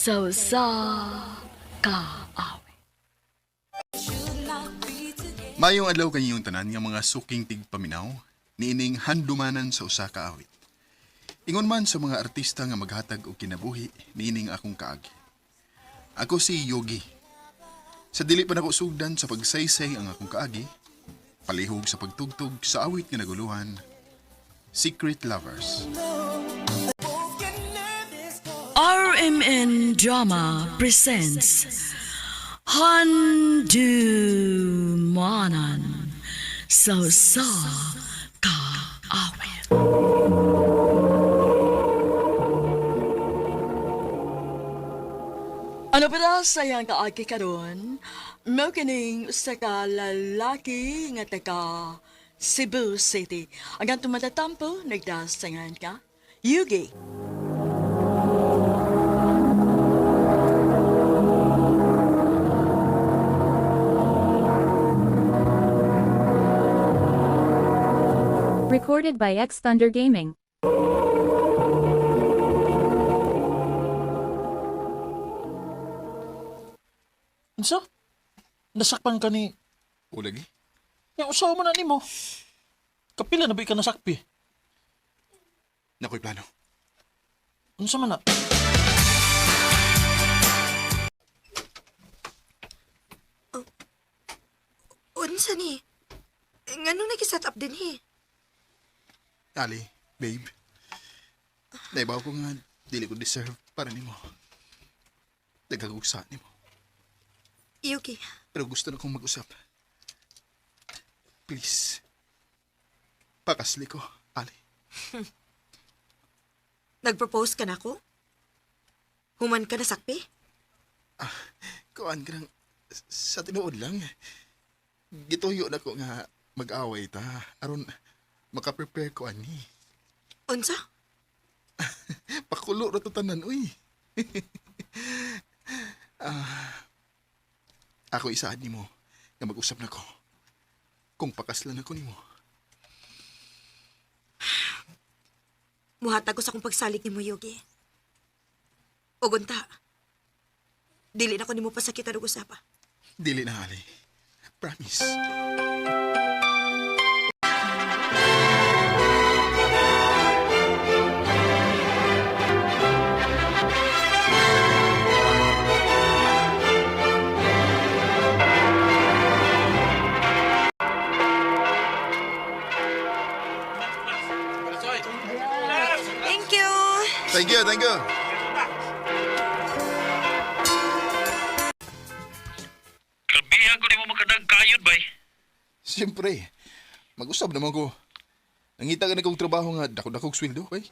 Sa usa ka awit. Mayong adlaw kanyong tanan nga mga suking tigpaminaw niining handumanan sa usa ka awit. Ingon man sa mga artista nga maghatag og kinabuhi niining akong kaagi. Ako si Yogi. Sa dili pa nako sugdan sa pagsaysay ang akong kaagi, palihog sa pagtugtog sa awit nga naguluhan, Secret Lovers. RMN Drama presents Handumanan sa usa ka awit. Ano pa na sayang kaagi karon? Mao kining usa ka lalaki nga taga Cebu City. Ang kanto matatampo, nagdasangan ka. Yugi. Recorded by X Thunder Gaming. Unsa? Nasakpan ka ni... O lagi? Nga, usawa mo na nimo. Kapila na ba ka nasakpi? Nakoy plano. Unsa man na? Unsa ni? Nganong nag-set up din he? Ali, babe. Naibaw ko nga dili ko deserve para nimo. Nagkagugsa nimo. Yuki, Pero gusto na kong mag-usap. Please. Pakasli ko, Ali. nag-propose ka na ako? Human ka na sakpi? Kuan ka nang, sa tinuod lang. Gituyo na ko nga mag-away ta. Aron makaprepare ko ani. Unsa? Pakulo ra to tanan, uy. Ah, ako isaad nimo nga mag-usap na ko. Kung pakaslan ako nimo. Muhatag ko sa akong pagsalig nimo, Yuki. O gunta, dili na ko nimo pasakitan og usapa. Dili na, Ali. Promise. Thank you! Thank you, thank you. Grabihan ko nimo makadagkayod bay. Siyempre, mag-usap naman ko. Nangita ka na kong trabaho nga dako-dakog sweldo, bay.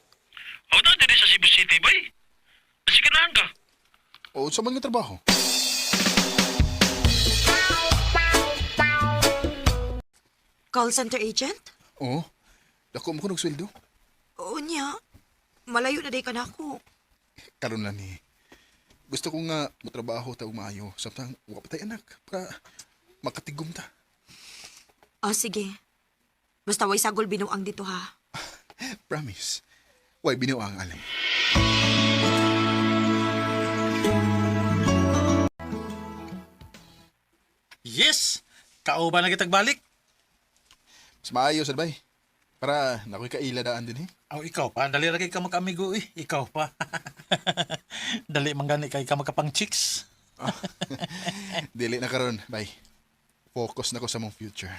Ako na diri sa Cebu City bay. Nasiganahan ka. O sa man nga trabaho? Call center agent? Oo. Dako mo ko ng sweldo. Oo niya. Malayo na day ka na ako. Karon lang ni. Gusto ko nga motrabaho ta og maayo samtang wa pa tay anak para makatigom ta. Ah, sige. Basta way sagol binuang dito ha. Promise. Way binuang alay. Yes! Kauban na kitag balik. Mas maayo sad bay. Para nakoy kaila daan din eh. Aw, ikaw pa. Dali ra kay ka magkaamigo eh. Ikaw pa. Dali man gani kay ka magkapang chicks. Dili na karon, bay. Focus na ko sa mong future.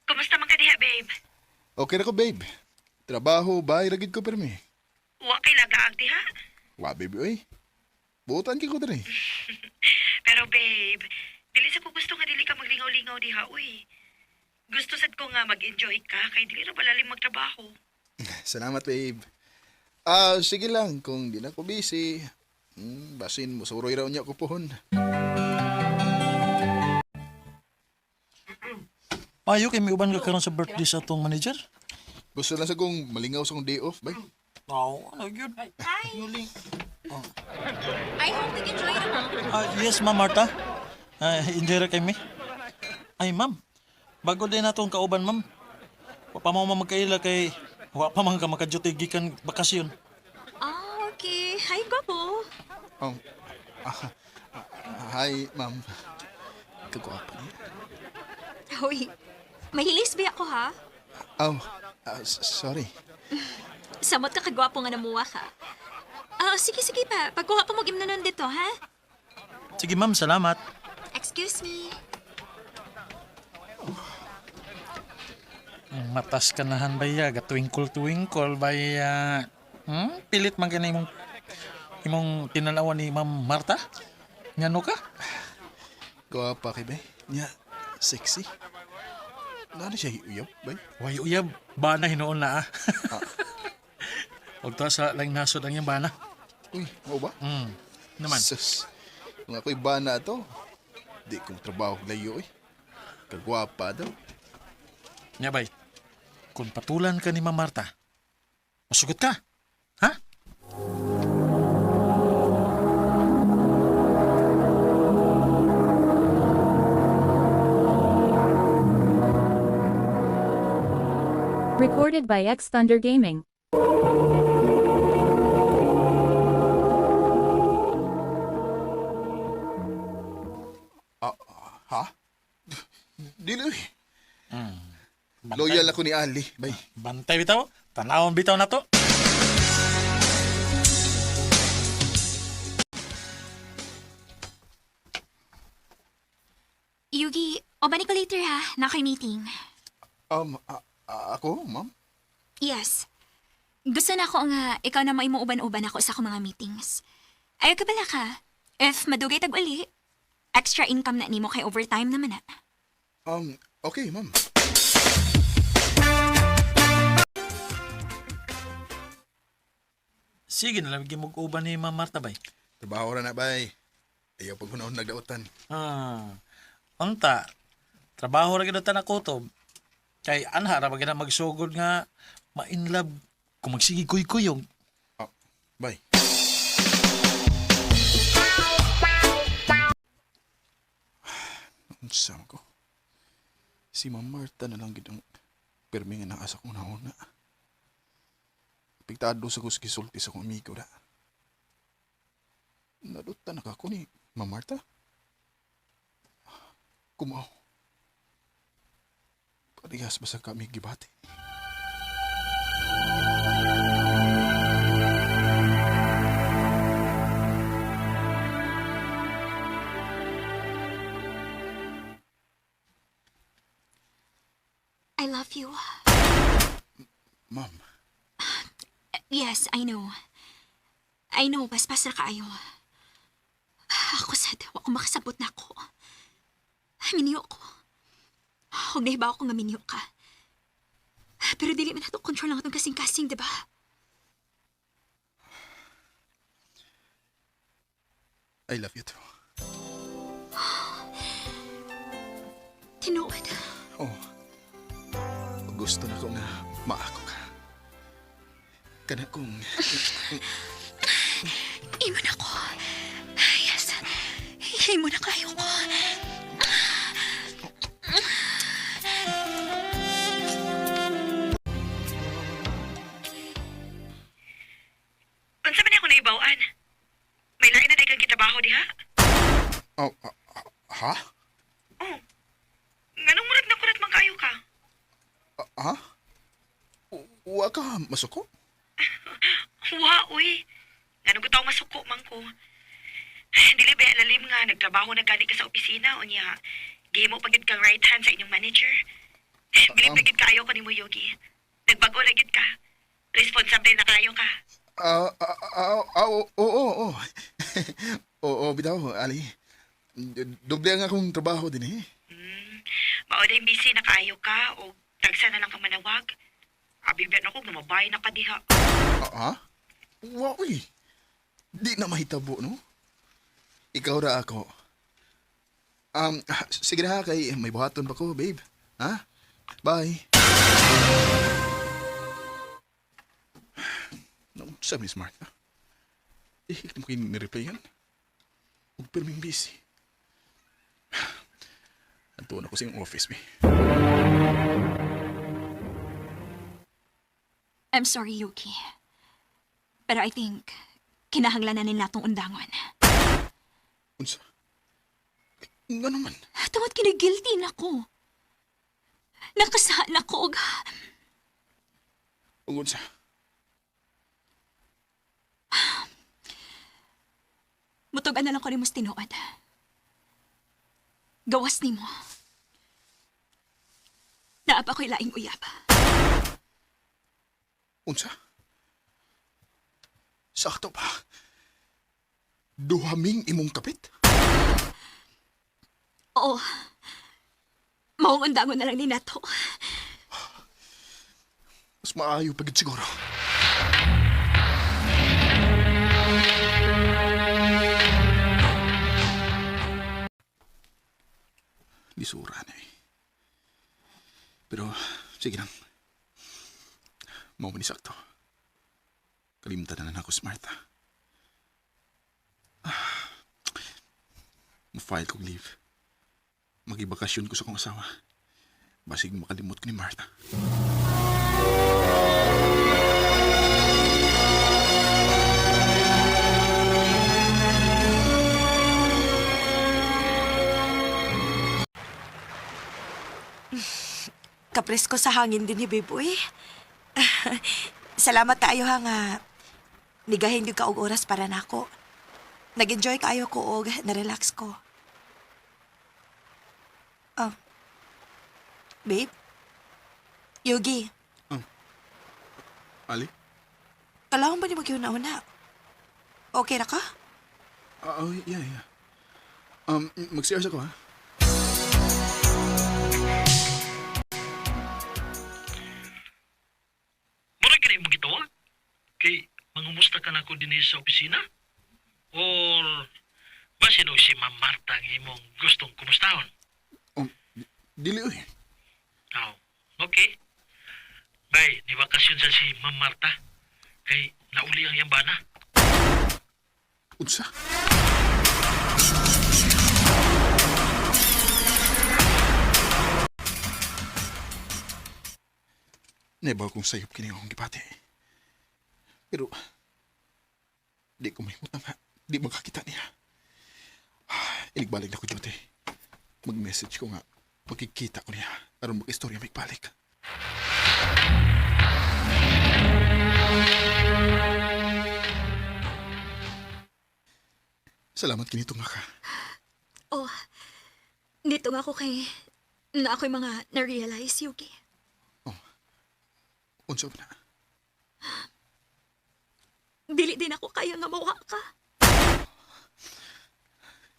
Kumusta man ka diha, babe? Okay na ko, babe. Trabaho, bay, ragid ko permi. Wa kay lagaag diha. Wa, baby, oy. Buotan kay ko diri. Pero babe, dili sa ko gusto nga dili ka maglingaw-lingaw diha, uy. Gusto sad ko nga mag-enjoy ka kay dili ra balalim magtrabaho. Salamat, babe. Ah, sige lang kung di na ko busy. Basin mo suroy raw niya ko pohon. Payo kay miuban ka karon sa birthday sa atong manager. Gusto lang sa kong malingaw sa kong day off, bay. Oo, ano yun? Hi. Yuling. I hope nag-enjoy naman. Ah, yes, ma'am Marta. Ah, enjoy ra kay mi. Ay, ma'am. Bago din natong kauban, ma'am. Wa pa mo magkaila kay Wa pa man ka maka-duty gikan bakasyon. Ah, okay. Hi, gwapo. Oh, ah, ah, hi, ma'am. Kagwapo niya. Hoy, mahilis ba ako ha? Oh, sorry. Samot ka kagwapo nga namuha ka. Ah, sige, sige pa. Pagkuha pa mo gimnanon dito, ha? Sige ma'am, salamat. Excuse me. Matas ka nahan baya, gatwinkle-twinkle baya. Pilit man ka na imong tinalawan ni Ma'am Marta? Ngano ka? Gwapa kay bay. Nya, sexy. Nano siya uyab, bay? Way uyab, bana hinuon na ah. Huwag ta sa lang nasod ang iyang bana. Uy, mao ba? Naman. Sus. Kung ako'y bana to, di kong trabaho layo eh. Kagwapa daw. Nya bay, kung patulan ka ni Ma'am Marta, masugot ka. Ha? Recorded by X Thunder Gaming. Ha? Dili eh. Loyal ako ni Ali, bay. Bantay bitaw, tanawon bitaw na to. Yugi, obanin ko later ha. Na ako'y meeting. Ako, ma'am? Yes. Gusto na ako nga ikaw na maimuuban-uban ako sa akong mga meetings. Ayaw ka bala ka. If madugay tag uli, extra income na nimo kay overtime naman na. Okay, ma'am. Sige na lang gimug-uban ni Ma'am Marta bay. Trabaho ra na, bay. Ayaw pag hunahon nagdautan. Ah. Unta, trabaho ra gyud ta na kutob. Kay anha ra ba gyud na magsugod nga ma-inlove kung magsige kuy-kuyog. Oh, bay. Unsa man ko? Si Ma'am Marta na lang gid ang pirmi nga naa sa akong nauna. Pigtado sa kus gisulti sa akong amigo da. Naduta na ka ko ni Ma'am Marta. Kumaw. Parehas ba sa kami gibati? I love you. Ma'am, Yes, I know. I know, paspas na kaayo. Ako sad, wa ko makasabot na ako. Minyo ko. Huwag na ako nga minyo ka. Pero dili man nato control ang atong kasing-kasing, di ba? I love you too. Tinuod. Oh. Gusto na ko nga maako ka. Kana kung Imo na ko. Yes. Imo na kayo ko. Unsa man ako naibaw-an? May lain na day kang gitrabaho diha? Oh, ha? Oh. Nganong murag na kurat man kaayo ka? Ah, ha? Wa ka masuko? Wa, uy. Nganong gutaw masuko man ko. Dili ba lalim nga nagtrabaho na gani ka sa opisina unya. Gihimo pa gid kang right hand sa inyong manager. Bilib na gid kaayo ko nimo Yogi. Nagbago na gid ka. Responsable na kaayo ka. Ah, ah, ah, ah, oo, oo, oo. Oo, bitaw, Ali. Doble ang akong trabaho din eh. Mao day busy na kaayo ka o tagsa na lang ka manawag. Abi ba nako namabay na ka diha. Ah, ha? Wa, uy. Di na mahitabo, no? Ikaw ra ako. Sige na ha, kay may buhaton pa ko, babe. Ha? Bye. Naunsa, Miss Martha? Eh, mo kayo nireplyan. Huwag pirming busy. Antuan ako sa iyong office, be. I'm sorry, Yuki. Pero I think, kinahanglan na nila itong undangon. Unsa? Nga naman. Tungod kinagilty na ko. Nakasahan na ko og Ug unsa? Mutugan na lang ko ni mas tinuod. Gawas nimo. Naapa ko'y laing uyab. Unsa? Sakto pa. Duhaming imong kapit? Oo. Maong undangon na lang ni Nato. Mas maayo pagid siguro. Lisura na eh. Pero, sige lang. Mao man ni sakto. Kalimutan na lang ako si Martha. Ah, ma-file kong leave. Magibakasyon ko sa kong asawa. Basig makalimot ko ni Martha. Kapresko sa hangin din ni babe, uy. Salamat kaayo ha nga nigahin gyud ka og oras para nako. Nag-enjoy kaayo ko og na-relax ko. Oh. Babe? Yogi, Ali? kalahon ba ni magyuna-una? Okay ra ka? Oh, yeah. Mag-CR ako, ha? Mura gani mo gitawag? Kay mangumusta ka na ko dinhi sa opisina? Or basin og si Ma'am Marta ang imong gustong kumustahon? Dili, oy. Oh, okay. Bay, ni bakasyon sa si Ma'am Marta. Kay nauli ang yambana. Unsa? Nebaw kong sayop kini akong gipati. Pero, di ko mahimutang ha. Di makakita niya. Iligbalik na ko duty. Mag-message ko nga. Pagkikita ko niya. Aron mag-istorya magbalik. Salamat kinito nga ka. Oh, dito nga ako kay na ako'y mga na-realize, Yuki. Unsa ba na? Dili din ako kaya nga mawa ka.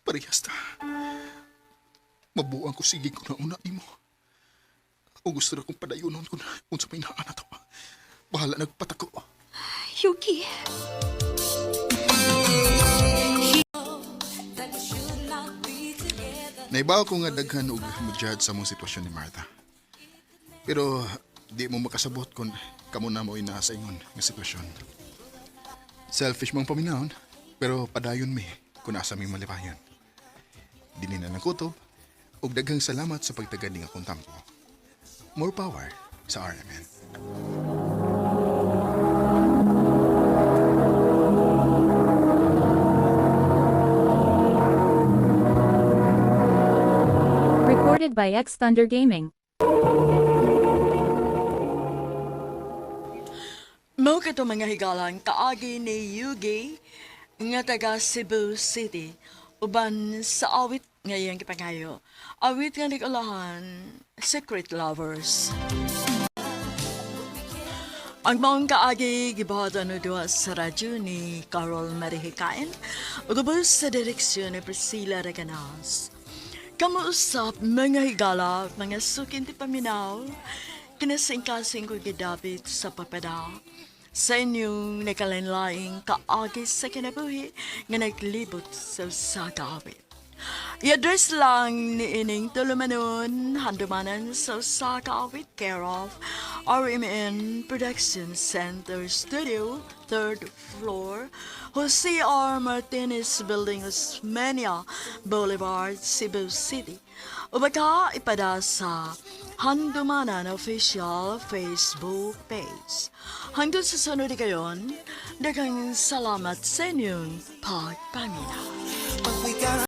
Parehas ta. Mabuang ko sige ko na una nimo. O gusto na kong padayonon ko na unsa may naa na to. Bahala nagpatako. Yuki. Naibaw ko nga daghan og mo-judge sa mong sitwasyon ni Martha. Pero di mo makasabot kung kamo na mo naa sa ingon nga sitwasyon. Selfish mang paminahon, pero padayon mi kung asa mi malipayan. Dili na kutob, ug daghang salamat sa pagtagad ning akong tampo. More power sa RMN. Recorded by X Thunder Gaming. Mao kato mga higalan kaagi ni Yugi nga taga Cebu City uban sa awit nga iyang gipangayo. Awit nga nag-ulahan, Secret Lovers. Ang maong kaagi gibuhatan og duha sa radyo ni Carol Marihikain ug ubos sa direksyon ni Priscilla Reganas. Kamuusap mga higala, mga sukin ti paminaw, kinasingkasing ko gidapit sa papada. Sa inyong nakalanlaing kaagi sa kinabuhi nga naglibot sa usa ka awit. I-address lang ni ining tulumanon, handumanan sa usa ka awit, care of RMN Production Center Studio, third floor, Jose R. Martinez Building, Osmeña Boulevard, Cebu City. O baka ipada sa Handumanan Official Facebook page. Hangtod sa sunod kayon, daghang salamat sa inyong pagpaminaw.